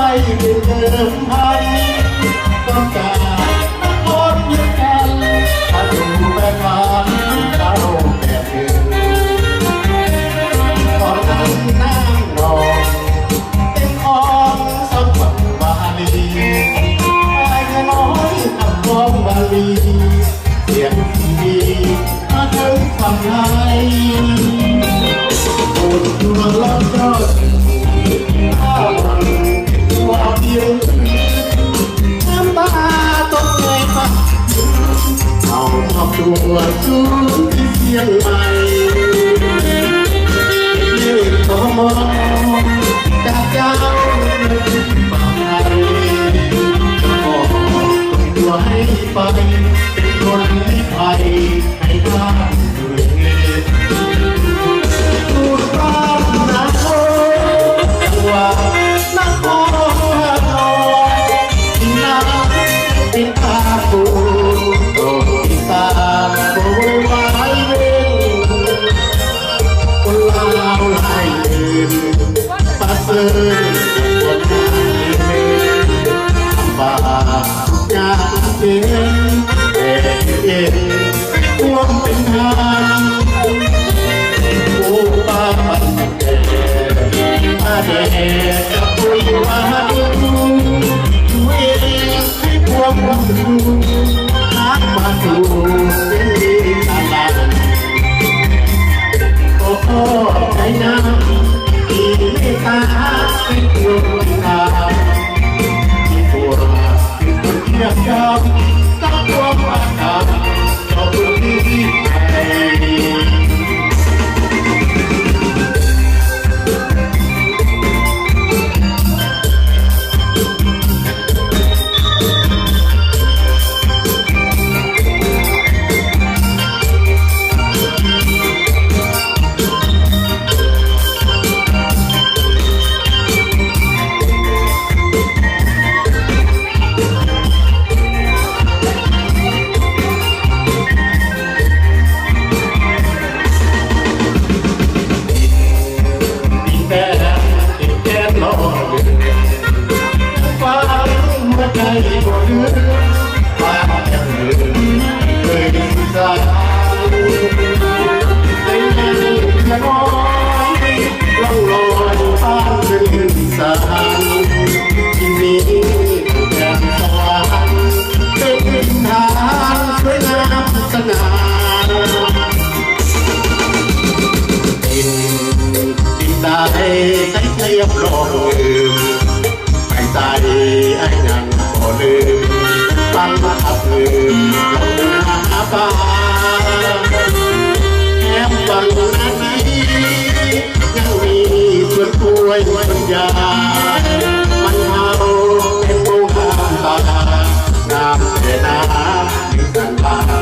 Mv baac mv gunv haaix, gorngv gaax naaiv gorngv nyei gan, aa, duqv baeqc faanv dauh baeqc mienh, gorngv naaiv naaiv nor, dengv gorngv samv buatc waac-liuz, daaih ga'naaiv camv gorngv waac-liuz, sienx Tin-Hungh maiv gunv camv haaix. Bun duqv lorz jauv, aa, mbuo dien, mv baac dorh nyei baac, auv mv duqv zunv deix sien maaiz. Yie dorh mor jaa jauv, baac haiz, orv, duqv haiz fai, bun haiz fai, haiz fai. Duqv baac naaiv, wuov, naaiv gorngv nor, naaiv benx daaih bun, dongh daaih bun wuov waac-liuz, bun lauh laaix mienh, baac se bun nyaanh mienh, mv baac nyaanh mienh, mienh, mienh, wuom benx hnangv, o baac mv baac deix, deix gapv bun waac-liuz, duqv ei, ei buo bun, hnangv baac duqv ei daaih laanh. O, o, deix nyaanh, ih, mv baac, ih, buo, ih, buo, ih, buo, ih, buo, ih, buo, Tin, tin daaih sai ziepv lorngh lomh, maiv daaih a'nyanc gorx-lomh, bangv aqv lomh aqv baac, aengx bangc naaiv deix, yaac mingh cuotv gueiv cuotv njaaux, maiv hauv benx bung hnamv daaih, hnamv deix naaiv mingh zanc baac.